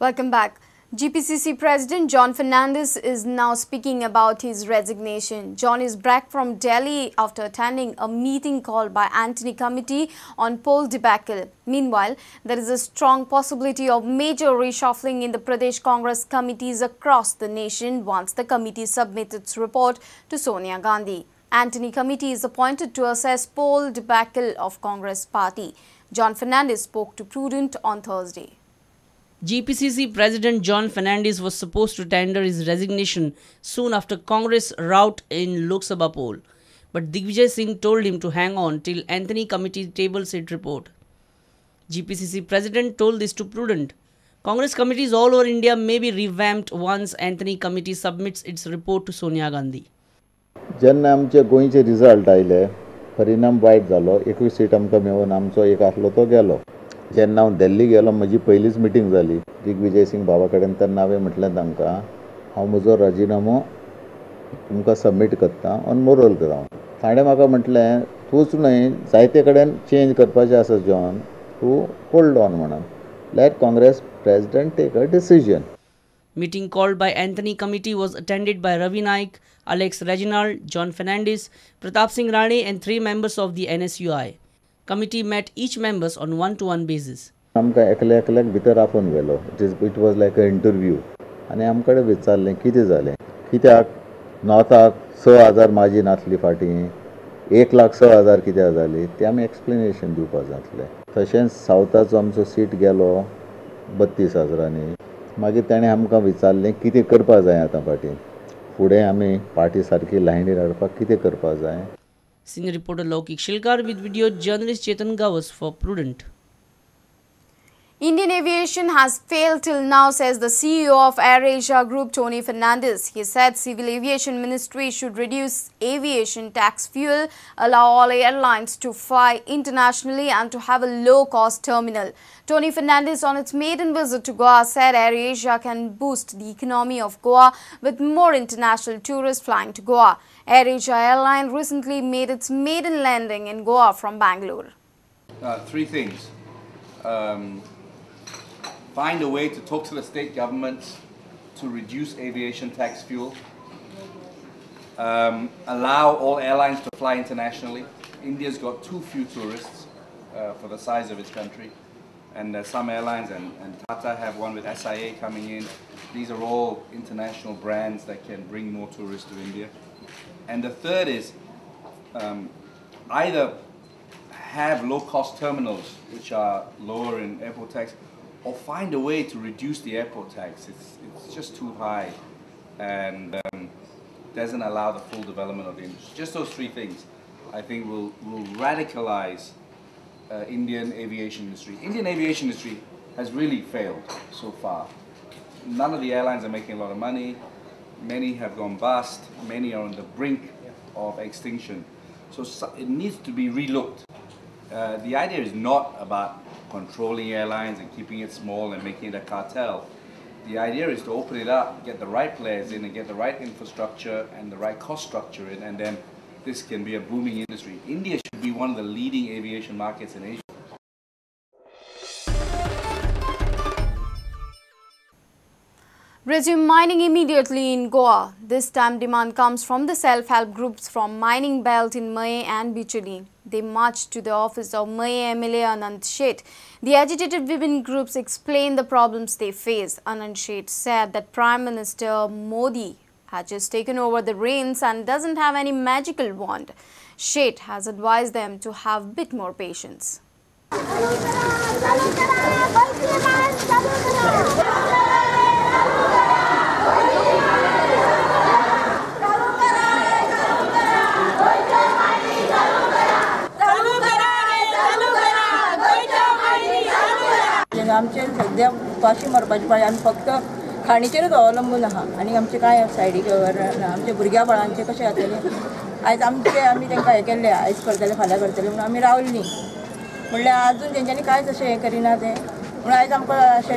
Welcome back. GPCC President John Fernandes is now speaking about his resignation. John is back from Delhi after attending a meeting called by Antony Committee on poll debacle. Meanwhile, there is a strong possibility of major reshuffling in the Pradesh Congress committees across the nation once the committee submits its report to Sonia Gandhi. Antony Committee is appointed to assess poll debacle of Congress party. John Fernandes spoke to Prudent on Thursday. GPCC President John Fernandes was supposed to tender his resignation soon after Congress rout in Lok Sabha poll. But Digvijay Singh told him to hang on till Antony Committee tables its report. GPCC President told this to Prudent. Congress committees all over India may be revamped once Antony Committee submits its report to Sonia Gandhi. जेन्ना आमचे गोंयचे result आयले परिणाम वायट जालो 21 seat आमकां मेळून आमचो एक आसलो तो गेलो. जेन्ना हांव दिल्ली गेलो म्हजी पयलीच मिटींग जाली दिग्विजय सिंग बाबा कडेन तेन्ना हांवें म्हटलें तांकां हांव म्हजो राजिनामो तुमकां सबमीट करता ऑन मोरल ग्रावंड. ताणें म्हाका म्हटलें तूंच न्हय जायते कडेन चेंज करपाचें आसा जॉन तूं होल्ड ऑन म्हणून let Congress president take a decision. Meeting called by Antony Committee was attended by Ravi Naik, Alex Reginald, John Fernandes, Pratap Singh Rane and 3 members of the NSUI. Committee met each members on one-to-one basis. आमकां एकल्या एकल्याक भितर आपोवन व्हेलो. It was like a interview. आनी आमकडे विचारलें कितें जालें कित्याक नॉर्थाक 6,000 मार्जीन आसली फाटीं 1,06,000 कित्याक जाली तें आमी एक्सप्लेनेशन दिवपाक जातलें. तशेंच सावथाचो आमचो सीट गेलो 32,000 मागीर ताणें आमकां विचारलें कितें करपाक जाय आतां फाटीं फुडें आमी पार्टी सारकी लायनीर हाडपाक कितें करपाक जाय. Senior reporter Laukik Shilkar with video journalist Chetan Gawas for Prudent. Indian aviation has failed till now, says the CEO of AirAsia Group, Tony Fernandes. He said Civil Aviation Ministry should reduce aviation tax fuel, allow all airlines to fly internationally and to have a low-cost terminal. Tony Fernandes, on its maiden visit to Goa, said AirAsia can boost the economy of Goa with more international tourists flying to Goa. AirAsia airline recently made its maiden landing in Goa from Bangalore. Three things. Find a way to talk to the state governments to reduce aviation tax fuel. Allow all airlines to fly internationally. India's got too few tourists for the size of its country. And some airlines, and Tata have one with SIA coming in. These are all international brands that can bring more tourists to India. And the third is either have low-cost terminals, which are lower in airport tax, or find a way to reduce the airport tax. It's just too high and doesn't allow the full development of the industry. Just those three things, I think, will radicalize Indian aviation industry. Indian aviation industry has really failed so far. None of the airlines are making a lot of money. Many have gone bust. Many are on the brink of extinction. So it needs to be relooked. The idea is not about controlling airlines and keeping it small and making it a cartel. The idea is to open it up, get the right players in and get the right infrastructure and the right cost structure in, and then this can be a booming industry. India should be one of the leading aviation markets in Asia. Resume mining immediately in Goa. This time demand comes from the self-help groups from mining belt in Maye and Bicholi. They marched to the office of Maye MLA Anand Shet. The agitated women groups explained the problems they face. Anand Shet said that Prime Minister Modi has just taken over the reins and doesn't have any magical wand. Shet has advised them to have a bit more patience. आमचे सद्या उपाशी मरपाची पाळी आमी फक्त खाणीचेरूच अवलंबून आहा आनी आमचे कांय सायडीक ना. आमच्या भुरग्या बाळांचे कशें जातलें आयज आमचे आमी तांकां हें केल्लें आयज करतले फाल्यां करतले म्हणून आमी रावलीं म्हणल्यार आजून तेंच्यांनी कांयच अशें हें करिना तें म्हणून आयज आमकां अशें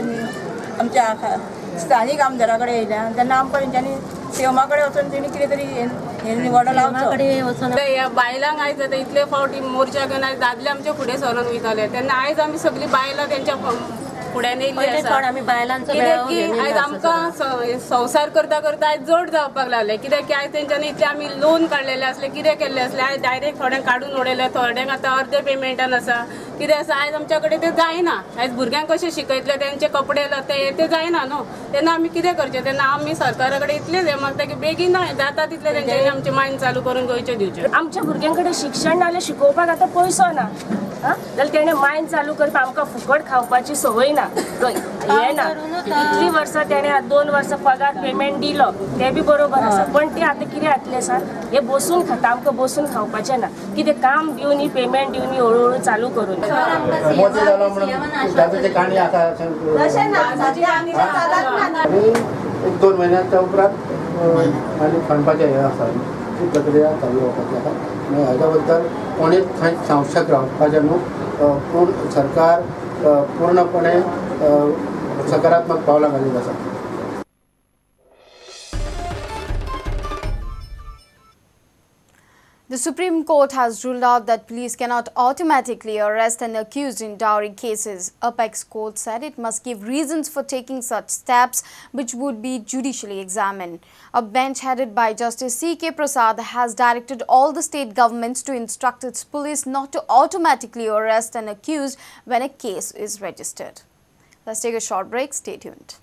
आमच्या स्थानीक आमदारा कडेन येयल्या तेन्ना आमकां तेंच्यांनी सीएमा कडेन वचून तेणी कितें तरी हे निवडो लावचो. ह्या बायलांक आयज आतां इतले फावटी मोर्चा घेवन आयज दादले आमचे फुडें सरून वयताले तेन्ना आयज आमी सगळीं बायलां तेंच्या फुड्यान येयल्ली आसा. कित्याक की आयज आमकां संवसार करता करता आयज जड जावपाक लागले. कित्याक की आयज तेंच्यांनी इतले आमी लोन काडलेले आसले, कितें केल्ले आसले, आयज डायरेक्ट थोड्यांक काडून उडयले, थोड्यांक आतां अर्दे पेमेंटान आसा. कितें आसा आयज आमच्या कडेन ते जायना. आयज भुरग्यांक कशें शिकयतले, तेंचे कपडे लते ते जायना न्हू. तेन्ना आमी कितें करचें? तेन्ना आमी सरकारा कडेन इतलेंच हें मागता की बेगीन जाता तितले तेंच्यांनी आमचे मायन चालू करून गोंयचें दिवचें. आमच्या भुरग्यां कडेन शिक्षण नाल्यार शिकोवपाक आतां पयसो ना. जाल्यार तेणें मायन चालू करपाक आमकां फुकट खावपाची संवय ना, हें ना. इतलीं वर्सां तेणें 2 वर्सां पगार पेमेंट दिलो तें बी बरोबर आसा, पण ते आतां कितें जातलें आसा, हे बसून खाता, आमकां बसून खावपाचें ना. कितें काम दिवनी, पेमेंट दिवनी, हळू हळू चालू करून. एक 2 म्हयन्याच्या उपरांत आनी खणपाचें हें आसा, ती प्रक्रिया चालू जावपाची आसा. हाज्या बद्दल कोणीच थंय संशय रावपाचें न्हू. पूर्ण सरकार पूर्णपणे सकारात्मक पावलां घालीत आसा. The Supreme Court has ruled out that police cannot automatically arrest an accused in dowry cases. Apex Court said it must give reasons for taking such steps, which would be judicially examined. A bench headed by Justice C.K. Prasad has directed all the state governments to instruct its police not to automatically arrest an accused when a case is registered. Let's take a short break. Stay tuned.